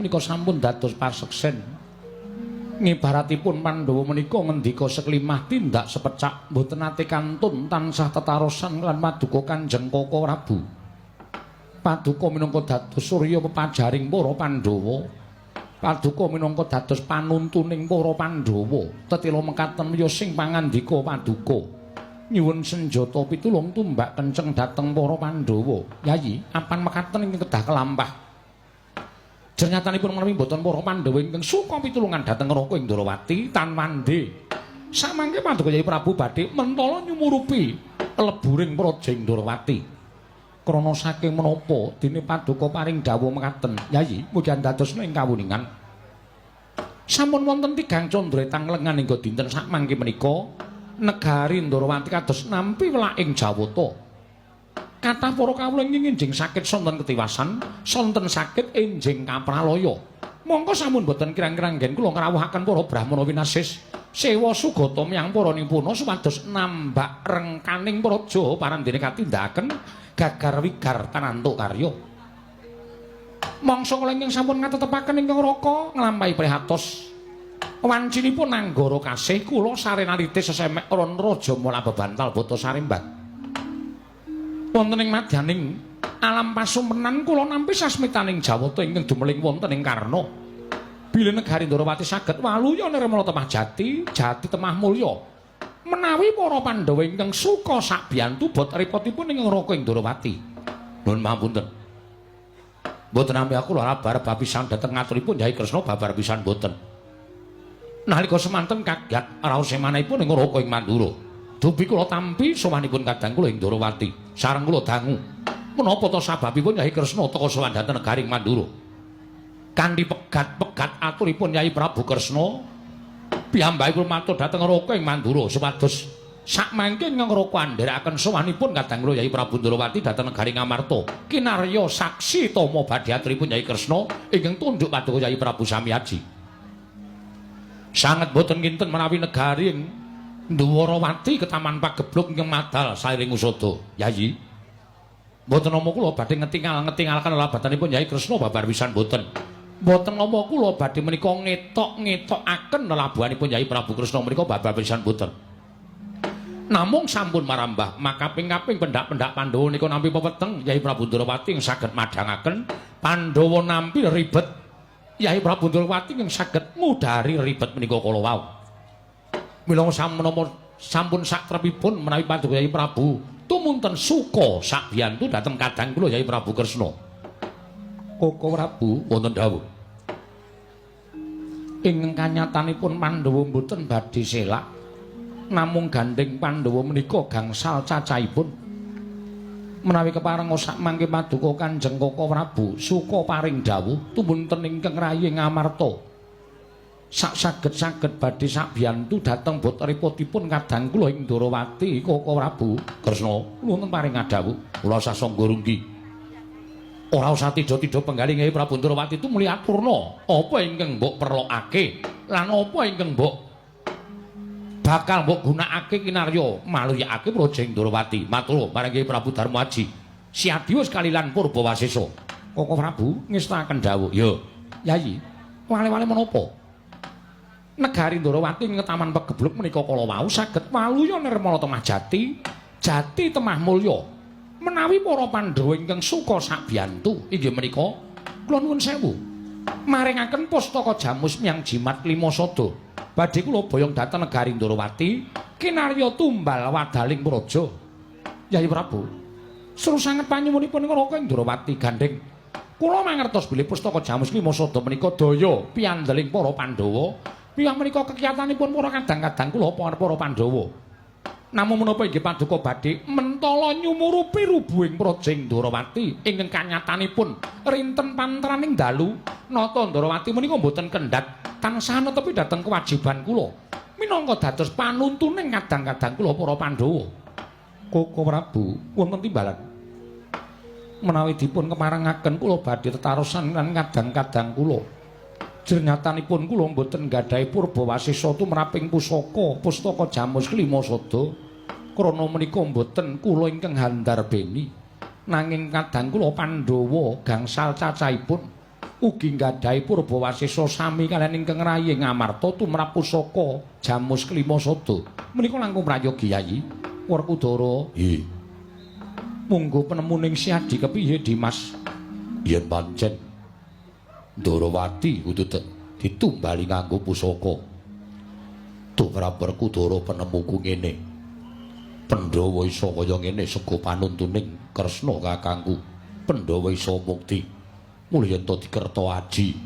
menika sampun dados paseksen. Ngibaratipun Pandhawa menika ngendika seklimah tindak sepecak mboten nate kantun tansah tetarosan lan paduka Kanjeng Koko Prabu. Paduka minangka dados surya pepajaring para Pandhawa. Paduka minangka dados panuntuning para Pandhawa. Tetila mekaten wiya sing pangandika paduka. Nyuwun senjata pitulung tumbak kenceng dhateng para Pandhawa. Yayi, apan mekaten ingkang kedah kelampah? Jernyatanipun menawi mboten para Pandhawa ingkang suka pitulungan dhateng Raka ing Ndrawati tan wande. Samangke paduka Yayi Prabu badhe mentala nyumurupi leburing praja ing Ndrawati. Krana saking menapa dene paduka paring dawuh mekaten, Yayi, mugi andadosna ing kawuningan. Sampun wonten tigang candra tang lengan hingga dinten sakmangke menika negari Ndrawati kados nampi welaking Jawata. Kathah para kawula ingkang enjing sakit sonten ketiwasan, sonten sakit enjing kapralaya. Mongko sampun boten kirang-kirang nggen kula ngrawuhaken para brahmana winasis sewa sugata miyang para nipuna supados nambak rengkaning praja parandene katindakaken gagar wigar tanantuk karya. Mangsa kula ingkang sampun ngatetepaken ingkang raka nglampahi prihatos. Wancinipun anggara kasih kula sarenalite sesemek ron raja mula bebantal bata sarimbat. Wonten ing madyaning alam pasumpenan kula nampi sasmitaning Jawata ingkang dumeling wonten ing Karna. Bilih negari Ndrawati saged waluya nirmala temah jati, jati temah mulya. Menawi para Pandhawa ingkang suka sabiyantu bot repotipun ing Raka ing Ndrawati. Nuwun pangapunten. Mboten nampi aku ora bar pisan dhateng ngaturipun Yai Kresna babar pisan mboten. Nalika semanten kaget raos emanipun ing Raka ing Mandura. Dupi kula tampi sowanipun kadang kula ing Ndrawati. Sareng kula dangu. Menapa ta sababipun Yai Kresna teka sowan dhateng negari Mandura? Kanthi pegat-pegat aturipun Yai Prabu Kresna, piyambakipun matur dhateng Raka ing Mandura supados sakmangke ing Raka andherekaken sowanipun kadang kula Yai Prabu Ndrawati dhateng negari Ngamarta. Kinarya saksi tama badhe aturipun Yai Kresna ingkang tunduk paduka Yai Prabu Samyaji. Sanget boten kinten menawi negari ing Ndwarawati ketaman pagebluk ingkang madal sairing usada. Yayi. Mboten nama kula badhe ngetingal-ngetingalaken labatanipun Yai Kresna babar pisan mboten. Mboten nama kula badhe menika ngetok-ngetokaken lelabuhanipun Yai Prabu Kresna menika babar pisan mboten. Namung sampun marambah makaping-kaping pendak-pendak Pandhawa nika nampi pepeteng Yai Prabu Ndrawati ing saged madhangaken Pandhawa nampi ribet. Yai Prabu Ndrawati ing saged ngudari ribet menika kala wau. Mila sampun sampun satrepipun menawi paduka Yai Prabu tumunten suka sabiyantu dhateng kadang kula Yai Prabu Kresna. Koko Prabu wonten dawuh. Ing kanyatanipun Pandhawa mboten badhe selak namung gandheng Pandhawa menika gangsal cacahipun. Menawi kepareng sak mangke paduka Kanjeng Koko Prabu suka paring dawuh tumunten ingkang rayi Ngamarta. Sak saged-saged badhe sabiyantu dhateng bot repotipun kadang kula ing Ndrawati Koko Prabu Kresna nuwun paring dawuh kula sasangga runggi. Ora usah tidha-tidha penggalih Kyai Prabu Ndrawati tumuli aturna apa ingkang mbok perlokake lan apa ingkang mbok bakal mbok gunakake kinarya maluyakake praja ing Ndrawati. Matur marang Kyai Prabu Darmaji. Siadiwus kalilan Purbawasesa. Koko Prabu ngestakaken dawuh. Ya, Yayi, wale-wale menapa? Negari Ndrawati ing taman pegebluk menika kala wau saged waluya nirmala temah jati, jati temah mulya. Menawi para Pandhawa ingkang suka sabiyantu inggih menika kula nuwun sewu. Maringaken pustaka jamus miyang jimat lima sada. Badhe kula boyong dhateng negari Ndrawati kinarya tumbal wadaling praja. Yayi Prabu, seru sanget panyuwunipun ing Raka ing Ndrawati gandheng. Kula mangertos bilih pustaka jamus lima sada menika daya piandeling para Pandhawa. Piyah menika kekiyatanipun para kadang-kadang kula para Pandhawa. Namung menapa inggih paduka badhe mentala nyumurupi rubuhing praja ing Ndrawati ingkang kanyatanipun rinten panteraning dalu nata Ndrawati menika mboten kendhat tansah netepi dhateng kewajiban kula minangka dados panuntuning kadang-kadang kula para Pandhawa. Koko Prabu wonten timbalan menawi dipun keparengaken kula badhe tetarosan lan kadang-kadang kula. Jernyatanipun kula mboten nggadahi purbawasesa tumraping pusaka pustaka jamus klima sada krana menika mboten kula ingkang handarbeni nanging kadang kula Pandhawa gangsal cacahipun. Ugi nggadahi purbawasesa sami kaliyan ingkang rayi Ngamarta tumrap pusaka Jamus Klima Sada. Menika langkung prayogi Yayi Werkudara. Nggih. Monggo penemuning Siadi kepiye Dimas? Yen pancen Ndorowati kudu ditumbali nganggo pusaka. Tumrap Werkudara penemuku ngene. Pandhawa isa kaya ngene sega panuntuning Kresna kakangku. Pandhawa isa mukti. Mula yen to dikerta aji,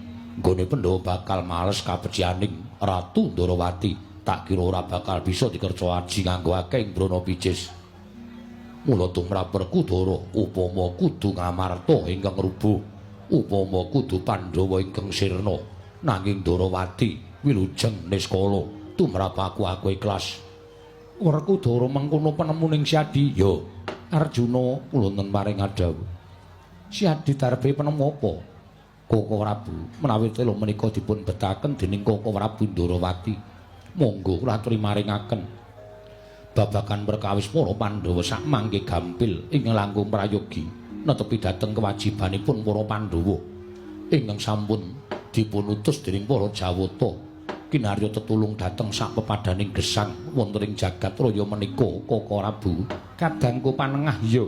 nggone Pandhawa bakal males kabecianing Ratu Ndorowati. Tak kira ora bakal bisa dikerta aji nganggo akeh ing Brana Picis. Mula tumrap Werkudara upama kudu Ngamarta ingkang rubuh, upama kudu Pandhawa ingkang sirna, nanging Ndorowati wilujeng niskala tumrap aku ikhlas. Werkudara mengkono penemuning Siadi. Ya, Arjuna kula nen paring adhawuh. Siadi darbe penemu apa? Koko Prabu, menawi telo menika dipun betaken dening Koko Prabu Ndorowati. Monggo kula aturi maringaken babagan perkawis para Pandhawa sakmangke gampil ing langkung prayogi netepi dhateng kewajibanipun para Pandhawa ingkang sampun dipun utus dening para Jawata kinarya tetulung dhateng sak pepadaning gesang wonten ing jagat raya menika. Koko Prabu kadangku panengah ya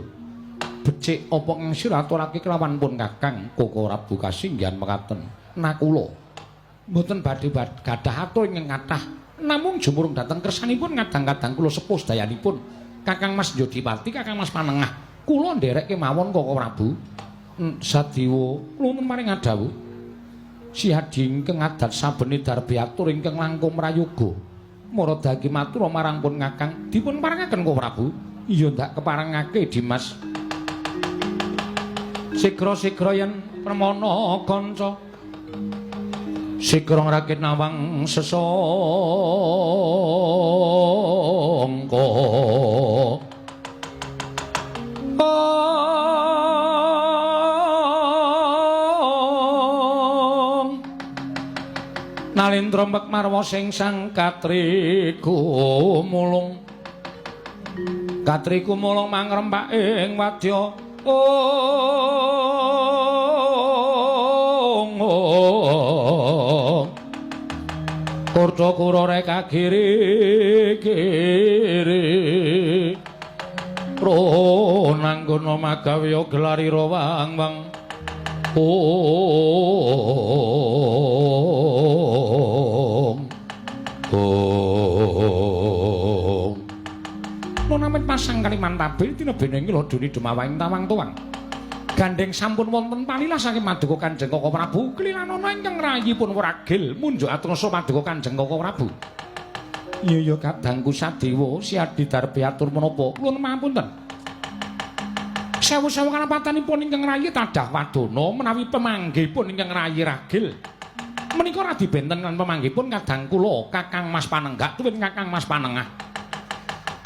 becik apa kang sira aturake kelawan pun Kakang. Koko Prabu kasinggihan mekaten. Nakula mboten badhe gadah atur ingkang kathah, namung jumurung dhateng kersanipun kadang-kadang kula sepuh sedayanipun Kakang Mas Jodipati, Kakang Mas Panengah. Kula nderek kemawon Koko Prabu. Sadiwa kula maring adhawuh. Siadi ingkang adat sabene darbe atur ingkang langkung prayoga. Maradagi matur marang pun Kakang dipun parengaken Koko Prabu. Iya ndak keparengake Dimas. Sigra-sigra yen permana kanca sigra ngrakit nawang sesangka. Nalindra mek marwa sing sang katriku mulung. Katriku mulung mangrempak ing wadya. Kurta kura reka kiri kiri Ronanggono magawya gelarira wang wang. Ong Ong Nonamit pasang kalimantabil tinebene ngilodoni dumawaing tawang tuwang. Gandeng sampun wonten palilah saking Paduka Kanjeng Koko Prabu klilanana ingkang rayipun wragil munjuk atrasa Paduka Kanjeng Koko Prabu. Iya ya kadangku Sadewa Siadi darbe atur menapa? Kula mapunten. Sewu-sewu kalapatanipun ingkang rayi tadah wadana menawi pemanggihipun ingkang rayi ragil. Menika radi benten lan pemanggihipun kadang kula Kakang Mas Panenggak tuwin Kakang Mas Panengah.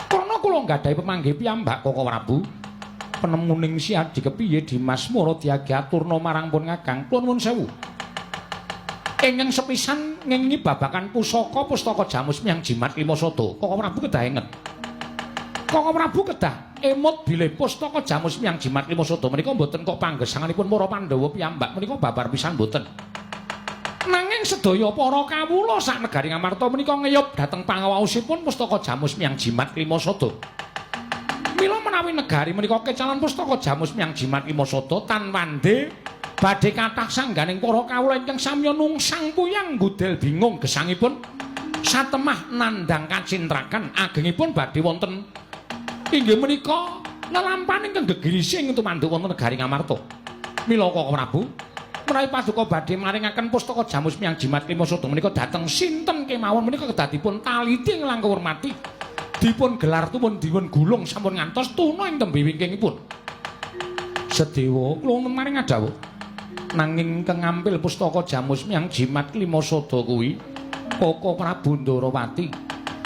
Karena kula nggadahi pemanggih piyambak Koko Prabu. Penemuning Siadi kepiye Dimas Mara diagi aturna marang pun Kakang. Kula nuwun sewu. Ingkang sepisan ngengi babakan pusaka pustaka Jamus Miang Jimat Lima Sada. Koko Prabu kedah inget. Koko Prabu kedah emut bilih pustaka Jamus Miang Jimat Lima Sada menika mboten kok panggesanganipun para Pandhawa piyambak menika babar pisan mboten. Nanging sedaya para kawula sak negari Ngamarta menika ngeyup dhateng pangawaosipun pustaka Jamus Miang Jimat Lima Sada. Mila menawi negari menika kecalan pustaka Jamus Miang Jimat Lima Sada tan wande badhe kathah sangganing para kawula ingkang samya nungsang puyang gudel bingung gesangipun satemah nandhang kacintrakan agengipun badhe wonten inggih menika lelampahan ingkang gegirisi ing tumanduk wonten negari Ngamarta. Mila Koko Prabu menawi paduka badhe maringaken pustaka Jamus Miang Jimat Lima Sada menika dhateng sinten kemawon menika kedah dipun taliti ing langkung hormati. Dipun gelar tumun dipun gulung sampun ngantos tuna ing tembe wingkingipun. Sedewa kula maring adhawuh. Nanging ingkang ngampil pustaka Jamus Miang Jimat Lima Sada kuwi Koko Prabu Ndorowati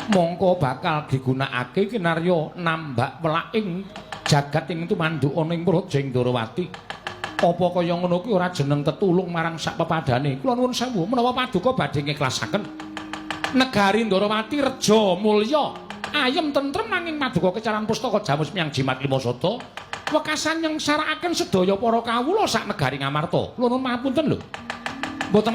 mongko bakal digunakake kinarya nambak welaking jagat ing tumanduk ana ing Praja Ndorowati. Apa kaya ngono kuwi ora jeneng tetulung marang sak pepadane. Kula nuwun sewu menawa paduka badhe ngiklasaken negari Ndorowati reja mulya ayem tentrem nanging paduka kecaran pustaka Jamus Miang Jimat Lima Sada Wekasan nyengsarakaken sedaya para kawula sak negari Ngamarta. Kula nuwun pangapunten lho. Mboten.